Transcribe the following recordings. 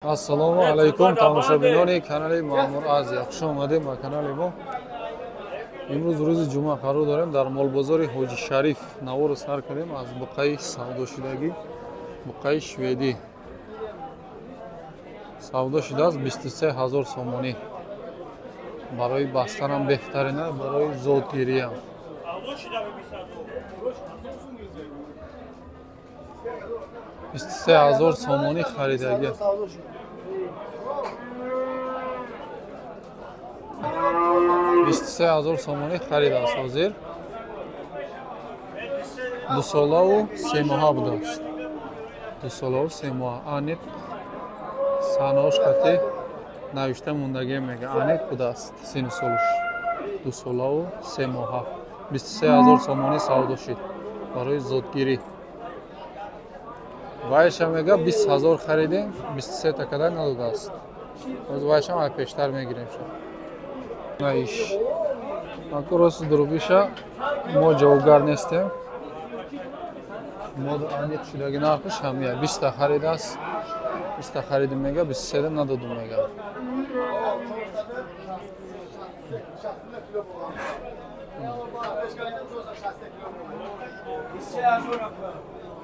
Ассалому алайкум, тамошобинони канали Маъмур Азия. Хуш омадем ба канали мо. Имрӯз рӯзи ҷумъа қарор дорем дар молбозори Ҳоҷи Шариф. Наворо сар кардем аз буқаи савдошудагӣ, буқаи шведӣ. Савдо шудааст 23 ҳазор сомонӣ. Барои бастанам беҳтарина, барои зодгириам. 23 ҳазор сомонӣ харидагӣ. 23 ҳазор сомонӣ харидааст ҳозир. Дусолаву 3 моҳа будааст. Дусолаву 3 моҳа. Аниқ санош хати навишта мондагӣ мега. Аниқ будааст сину солуш. Дусолаву 3 моҳа. 23 ҳазор сомонӣ савдо шид барои зодгирӣ. Вайша мега 20 ҳазор харидем, 23 такада надодааст. Боз вайшам ай пештар мегирем ша. Наиш. Аку рости дурӯғиша мо ҷавобгар нестем. Мо аниқ шудаги нархш ҳамия 20 та харидааст. 20 та харидем мега, 23 да надодум мега.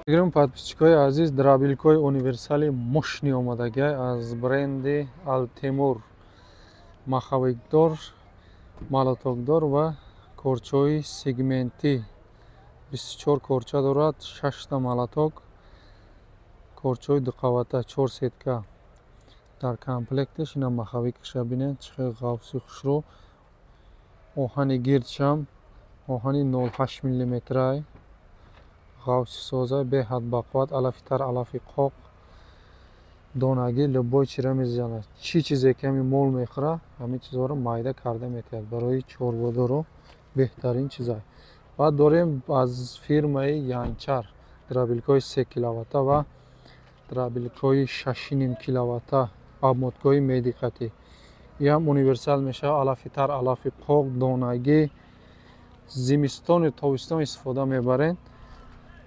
Гирем, подписчикои азиз, дробилкои универсали мощный омадагиай аз бренди Алтемур. Маховикдор, молотокдор ва корчаҳои сегментӣ. 24 корча дорад, 6 молоток, корчаҳои дуқавата, 4 сетка. Дар комплекташ ина маховикаша бинед, чӣ хел ғафси хушрӯ. Оҳани гирдшам оҳани 0,8 миллиметрай. Ғафси соза, беҳад бақувват, алафи тар, алафи қоқ, донагӣ, любой чира мезанад. Чӣ чизе ки ҳамин мол мехӯра, ҳамин чизҳоро майда карда метиҳад. Барои чорводоро беҳтарин чизай. Баъд дорем аз фирмаи Янчар дробилкои 3 киловатта ва дробилкои 6,5 киловатта, обмоткои медиқатӣ. Иам универсал мешавад, алафи тар, алафи қоқ, донагӣ, зимистону тобистон истифода мебарем.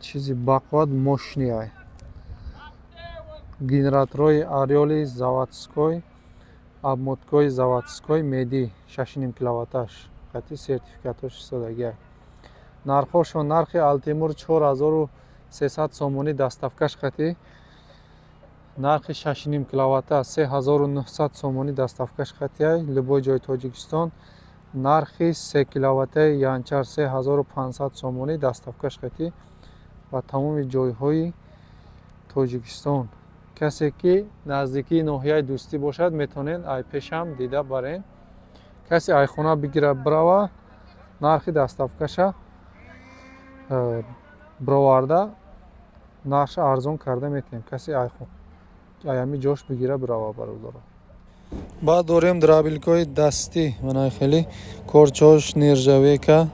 Чизи бақувват, мощный ай. Генераторҳои Ореоли заводской, обмоткои заводской меди 6,5 киловатташ қати сертификатош истодагиай. Нархҳошон: нархи Алтемур 4300 сомонӣ доставкаш қати, нархи 6,5 киловатта 3900 сомонӣ доставкаш қатиай, любой ҷои Тоҷикистон. Нархи 3 киловаттаи Янчар 3500 сомонӣ доставкаш қати ба тамоми ҷойҳои Тоҷикистон. Касе ки наздикии ноҳияи Дӯстӣ бошад, метавонед ай пешам дида барен. Касе ай хона бигира бирава, нархи доставкаша бироварда, нархша арзон карда метиҳем. Касе ай ҳами ҷош бигира бирава, бародаро. Баъд дорем дробилкои дастӣ, манай хеле корчаҳош нержавейка,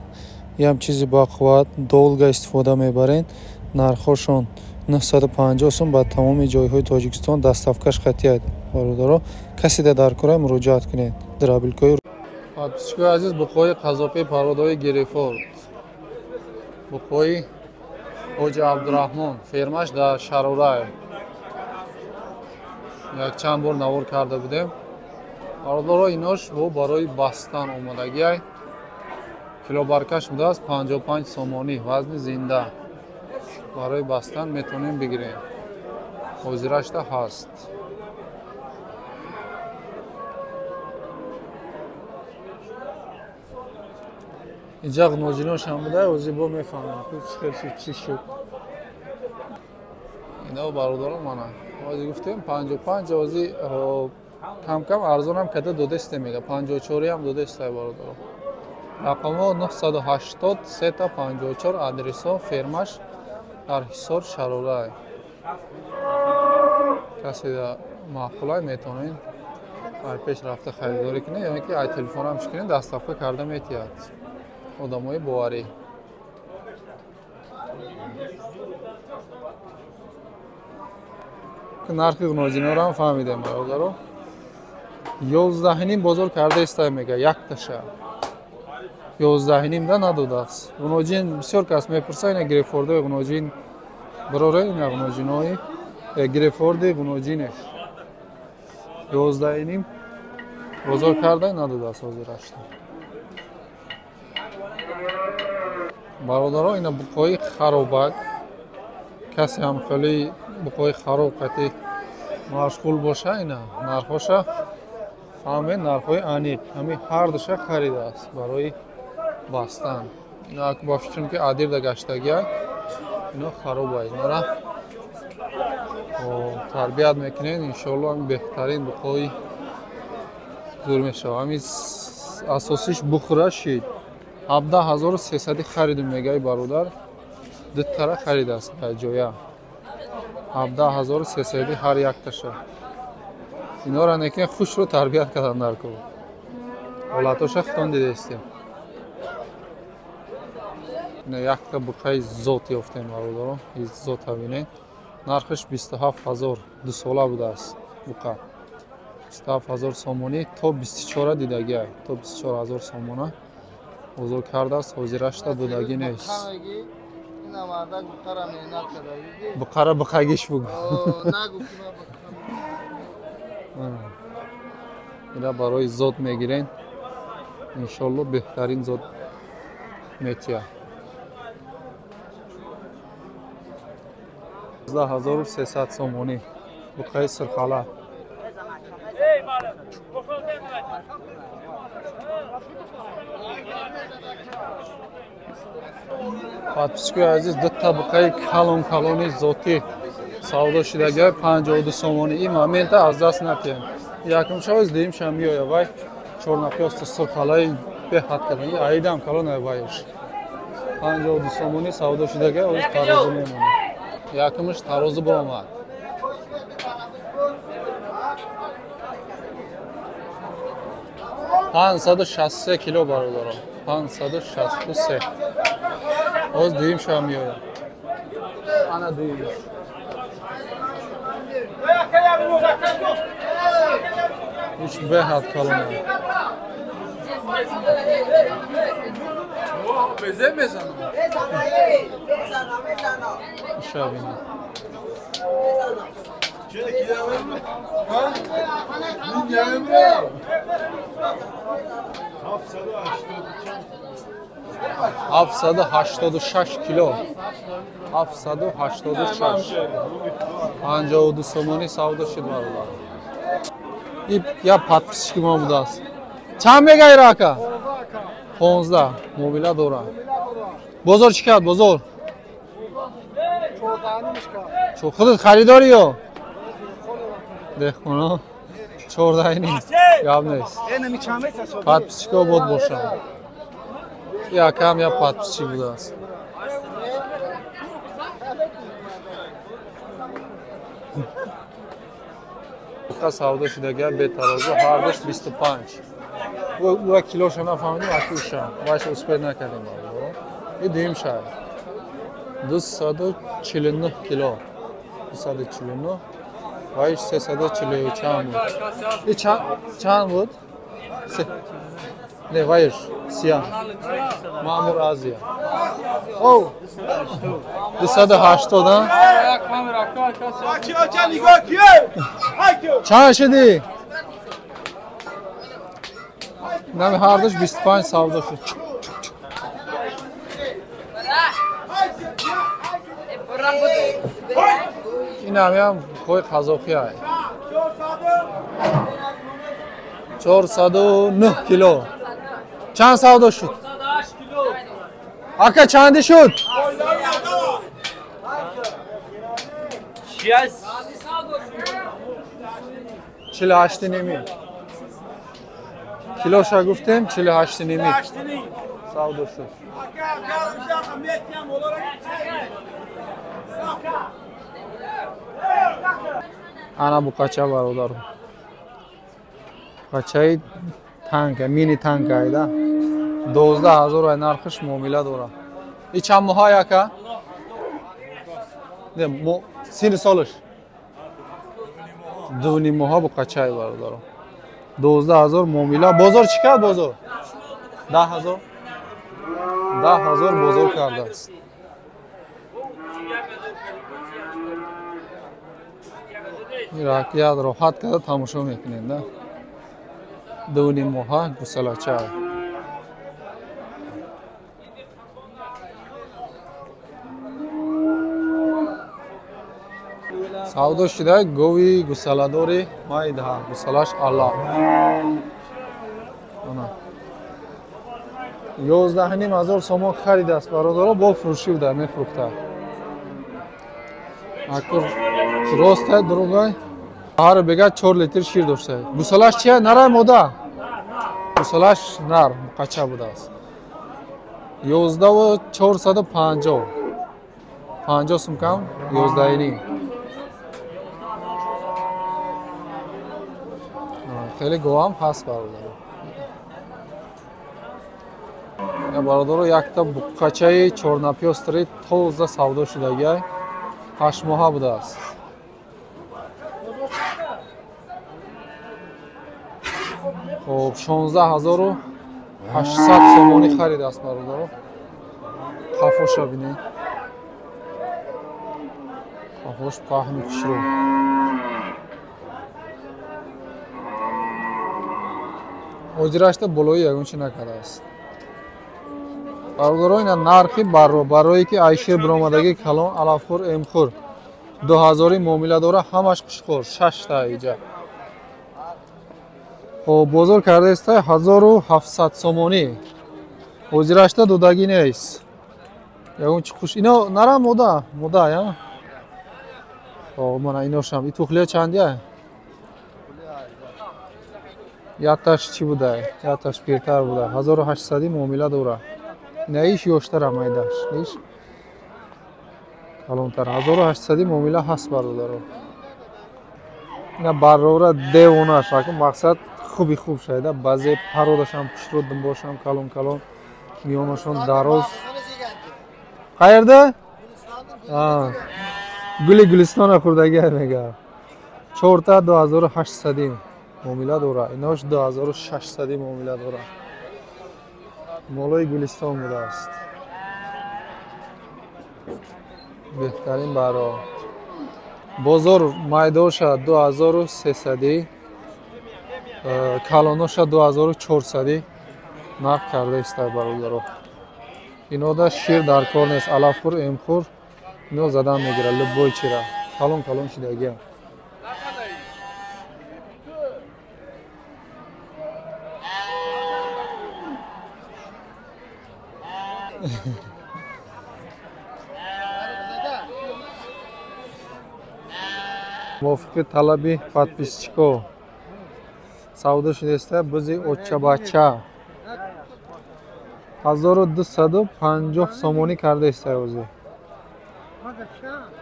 ям чизи бақувват, долго истифода мебарен. Нархҳошон 950 сум ба тамоми ҷойҳои Тоҷикистон доставкаш қатиад. Бародаро, касе дар кора муроҷиат кунед. Дробилкои. Подписчикои азиз, буқои қазоқӣ пародаҳои Герефорд. Буқои Ҳоҷи Абдураҳмон, фермаш дар Шарорай. Якчанд бор навор карда будем. Бародаро, инош бо барои бастан омодагиай. Килобаркаш будааст 55 сомонӣ, вазни зинда. Барои бастан метавонем бигирем. Ҳозирашта ҳаст. Иҷа ғножиношам буда, ҳозир бо мефаҳмам чӣ хел шуд, чӣ шуд. Ино, бародарон, мана. Ҳозир гуфтем 55, ҳозир кам-кам арзонам када додесте мега. 54 ҳам додестай, бародарон. Рақамҳо 980 сета 54, адресҳо, фермаш дар Ҳисор, Шарорай. Касе маъқулай, метавонед ай пеш рафта харидорӣ кунед ё ин ки ай телефонам чӣ кунед, доставка карда метиҳад. Одамои боварӣ. Нархи ғножиноро ҳам фаҳмидем, бародаро. 11,5 бозор карда истай мега, якташа. 11,5 да надодааст. Ғноҷин бисёр кас мепурса, ина грефордои ғноҷин бироре, ина ғноҷинои грефорди ғноҷинеш. 11.5 бозор карда надодааст ҳозирашта. Бародаро, ина буқои харобак. Касе ҳам хеле буқои хароб қати машғул боша, ина нархоша фаҳмед, нархҳои аниқ. Ҳамин ҳар душа харидааст барои бастан. Ина ба фикрам ки адирда гаштагия, ино хароба, инора тарбият мекунед, иншоалло ҳамин беҳтарин буқои зур мешавад. Ҳамин асосиш бухӯра шид. 17300 харидум мегаи бародар, дутара харидааст ҷоя. 17300 ҳар якташа. Инора неки хушро тарбият кардан дар кор. Ҳолатоша худтон дидаистем. Ина якта буқаи зот ёфтем бародаро, зота бинед. Нархиш 27000, дусола будааст буқа. 27000 сомонӣ то 24 дидагиай, то 24000 сомона бозор кардааст, ҳозирашта додагӣ нест. Буқара буқагиш буг. Ина барои зот мегирен, иншоалло беҳтарин зот метия. 10300 сомонӣ буқаи сирхала. Подписчикои азиз, дута буқаи калон калони зотӣ савдо шудагиҳои 52 сомонӣ. Ин момента аз даст натиҳем. Якумша оз дуюмша меоя вай чорнапёсту сирхалаи беҳад калон. Ин аидам калон ай вайш. 52 сомонӣ савдо шудагиҳои оз тарозу мемонад. Якумш тарозу баромад. 563 кило бародаро, 563. Оз дуюмша меояд. Ана дуюмш. Иш беҳад калона. Иша бинед. 786 кило. 786. 52 сомонӣ савдо шуд бародар. И я подписчики мо будааст. Чанд мегаи рака? 15. Мобила дора. Бозор чӣ кард бозор? Худат харидорӣ ё? Деҳқоно 14 нест. Гап нест. Подписчико бод бошанд. Якам я подписчик будааст. Буқа савдо шудагия бетарозу ҳардуш 25. Ура килоша нафаҳмидим, акуша. Вайша успед накардем бародаро. И дуюм шай. 249 кило. 249. Вайш 340 чанд буд? И чанд буд? Не, вайш сия. Маъмур Азия. Оу. 280, а? Чанд шудӣ? Нами ҳардуш 25 савдо шуд. Ин ҳамиам буқои қазоқиай. 409 кило. Чанд савдо шуд? Ака чанди шуд? 48.5. Килоша гуфтем 48.5 савдо шуд. Ана буқача бародаро. Буқачаи танка, мини танка айда. 12000 ай нархиш муомила дора. И чанд моҳа яка? Не, сини солаш. 2.5 моҳа буқачаи бародаро. 12000 муомила. Бозор чӣ кард бозор? 10000. 10000 бозор кардааст. Ракият роҳат карда тамошо мекунед, да? 2.5 моҳа гусалача. Савдо шуда гови гусаладори майда, гусалаш Аллоҳ. Ана. 11.5 ҳазор сомон харидааст бародаро, бо фурӯшӣ буда, мефурӯхта. Акур ростай, дурӯғай? Ҳар бега 4 литр шир дошта. Гусалаш чия? Нарай мода? Гусалаш нар, муқача будааст. 11.450. 50 сум кам, 11.5. Хеле говам ҳаст бародаро. Бародаро якта буққачаи чорнапёстри тоза савдо шудагиай, 8 моҳа будааст. Хоб 16800 сомонӣ харидааст бародаро. Қафоша бинед. Қафош паҳни хушрӯ. Ҳозирашта болои ягон чи накардааст. Бародаро ина нархи барое ки айшир биромадагӣ калон алафхӯр эмхӯр 2000 муомила дора, ҳамаш қишхӯр 6 та иҷа. Хоб бозор кардаиста 1700 сомонӣ. Ҳозирашта додагӣ нест. Ягон чи хуш ино нара мода, мода я. Хоб мана иношам. И тухлия чандия? Яташ чӣ будай? Яташ пиртар буда. 1800 муомила дора. Наиш ёштара майдаш. Иш калонтар. 1800 муомила ҳаст бародаро. Ина барора девонаш, аку мақсад хуби хуб шайда. Баъзе пародашам пушро думбошам калон калон, миёнашон дароз. Қаерда? Гули Гулистона хӯрдагиай мега. 4 2800 муомила дора. Инош 2600 муомила дора. Молои Гулистон будааст. Беҳтарин баро. Бозор майдоша 2300, калоноша 2400 нарх карда иста бародаро. Инода шир дар кор нест, алафхӯр, эмхӯр ино задан мегирад любой чира. Калон калон шидагия. Мувофиқи талаби подписчико савдо шудааста бузи очабача 1250 сомонӣ кардаиста. Ҳозир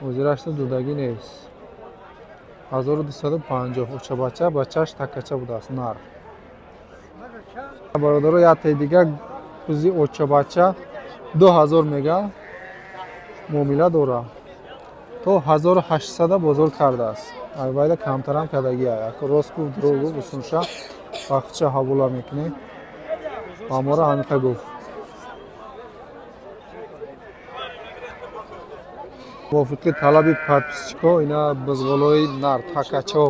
ҳозирашта додагӣ нест. 1250 очабача, бачаш такача будааст нар. Бародаро яктаи дига бузи очабача 2000 мега муомила дора. То 1800 бозор кардааст. Айвайла камтарам кардагия. Ако рост гуфт, дурӯғ гуфт, усунша вақтча ҳавола мекунем. Ба мора ҳамиқа гуфт. Мувофиқи талаби подписчико ина бузғолои нар такачо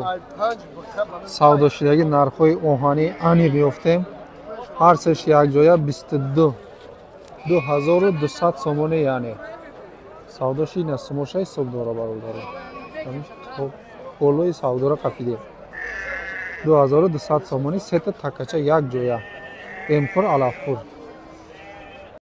савдошудагӣ нархҳои оҳанӣ аниқ ёфтем. Ҳар сеш якҷоя 22 2200 сомонӣ, яъне савдоши ина сумоша ҳисоб дора бародаро. Болои савдора қафидем. 2200 сомонӣ сета такача якҷоя. Эмхӯр, алафхӯр.